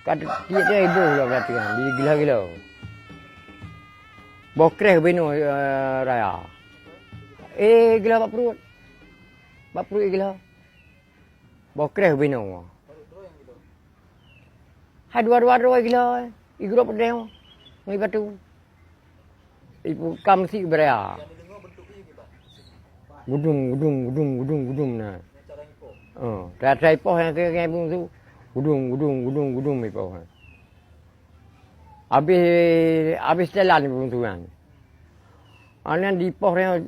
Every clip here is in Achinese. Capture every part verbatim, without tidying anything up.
Ka tiep-tiep iboh lom latihan, digila-gila. Boh kreh binoe, eh, raya. Eh, gila bak pruet. Bak pruet gila. Boh kreh binoe. Hai dua-dua droe gila, eh. Igrop deh, ngon batu. Ipu kam si beraya. Gudung, gudung, gudung, gudung, gudung na. Oh, teutai poh nyang keu nyang bungsu. Gudung, gudung, gudung, gudung ipoh. Habis, habis jalan bungsu nyan. Anan dipoh nyang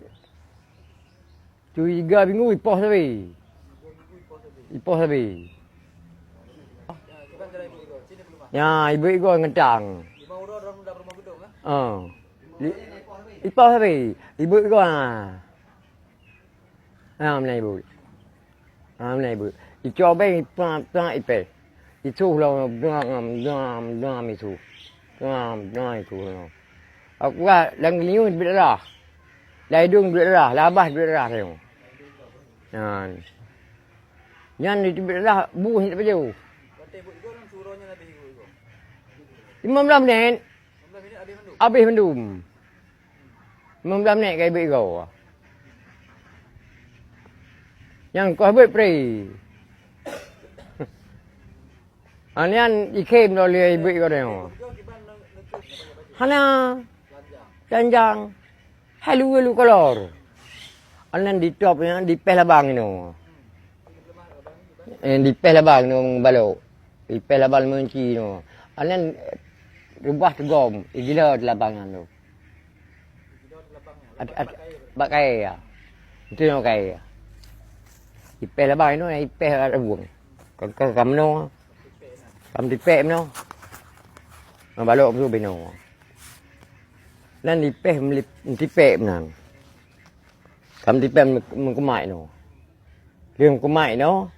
Tiga minggu ipoh sabe. Ipoh sabe. Ya, ibu igo ngentang. Ha. Ipoh sabe. Ibu igo ha. Ha, mana ibu? Ha, mana ibu? Icok beng ipang ipeh. Itu lah dam dam dam itu. Dam dam itu. Aku rasa lam geulinyueng teubiet darah. Lam idong teubiet darah, lam babah teubiet darah teuh. Nyan. Nyan di teubiet darah buih nyan teuh. Limong belas minit. Abéh mandum. Limong belas minit ka ibeuet igoe. Nyang koh beuet pri. Anian ikhem lom lé ibeuet igoe nyoe. Hana. Janjang. Hai lu lu kolor. Anan ditop nyan dipeh labang inoe. Eh, dipeh labang inoe balok. Ipeh labang meunci inoe. Anan reubah teugom, igila di labang nyan tu. At, at, bak kayèe ya. Itu nyoe kayèe ya. Ipeh labang inoe, ipeh kat rebueng. Ka, ka, ka meunoe. Kam tipek meunoe. Ngon balok meusu binoe. Nan lipeh melip-, tipek meunan. Kam tipek meukeumai noe. Lheueh meukeumai noe,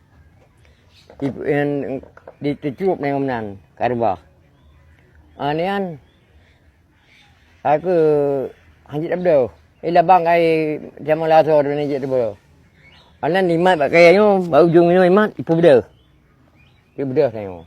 ip-, en, di teucup nyan meunan, ka reubah. Anian, aku hanjeuet tabeudoh. Eh, labang kai jameun lasoe tu ni jeuet tabeudoh. Anan imat bak kayèe nyoe, bak ujong nyoe imat, ipeubeudoh. Ipeubeudoh tanyoe.